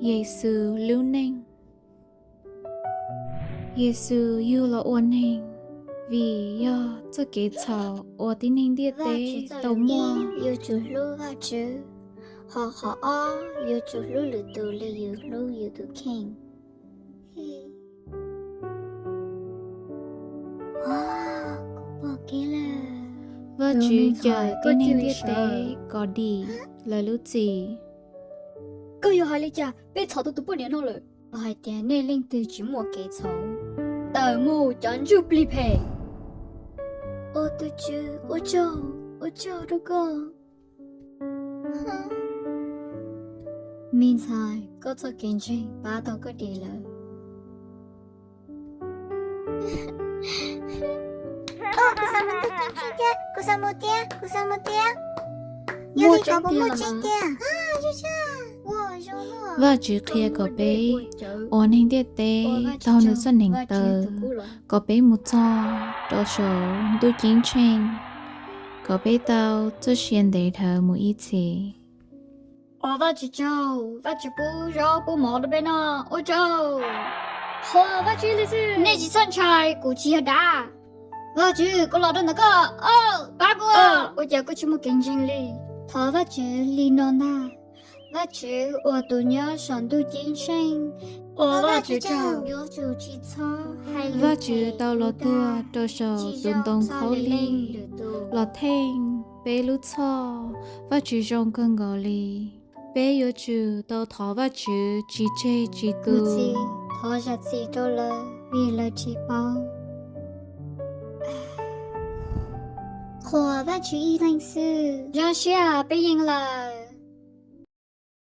Yexus lub neej. Yexus yug los ua neeg vim yog txoj kev txhaum uas tib neeg ntiaj teb tau muaj. Yuav tsum hlub Vajtswv, hos qhov ob yuav tsum hlub lwm tus li yus hlub yus tus kheej. Vajtswv cawm tib neeg ntiaj teb kom dim lawv lub txim. Koj yuav hais li cas? Peb txhom tau tus poj niam no lawm. Hais tias nej leej twg tsis muaj kev txhaum, tawm mus cov ntsuj plig phem. Ua tus Tswv, ua tsaug, ua tsaug rau koj. Me ntxhais, koj txoj kev ntseeg pab tau koj dim lawm. Kuv xav mus tiag, kuv xav mus tiag, kuv xav mus tiag. Yog li koj puas muaj tseeb tiag? Vajtswv qhia kom peb ua neeg ntiaj teb taug nws txoj hneev taw, kom peb mus txog rau saum ntuj ceeb tsheej, kom peb tau txoj sia ntev dhawv mus ib txhis. Ua Vajtswv tsaug, Vajtswv pub zaub pub mov rau peb noj, ua tsaug. Thov Vajtswv li xwb, nej tsis txhob ntshai, kuv tsis yog dav. Vajtswv, kuv los rau ntawm koj, pab kuv. Ua cas koj tsis muaj kev ntseeg li? Thov Vajtswv li no ntag, Vajtswv uas tus nyob saum ntuj ceeb tsheej, ua Vajtswv tsaug. Vajtswv tau los tuag rau saum tus ntoo khaub lig los theej peb lub txhoj. Vajtswv zoo kawg nkaus li. Peb yuav tsum tau thov Vajtswv tsis tseg tsis tu. Thov zam txim rau lawv vim lawv tsis paub. Qhuas Vajtswv ib leeg xwb. Zoo siab peb yeej lawm.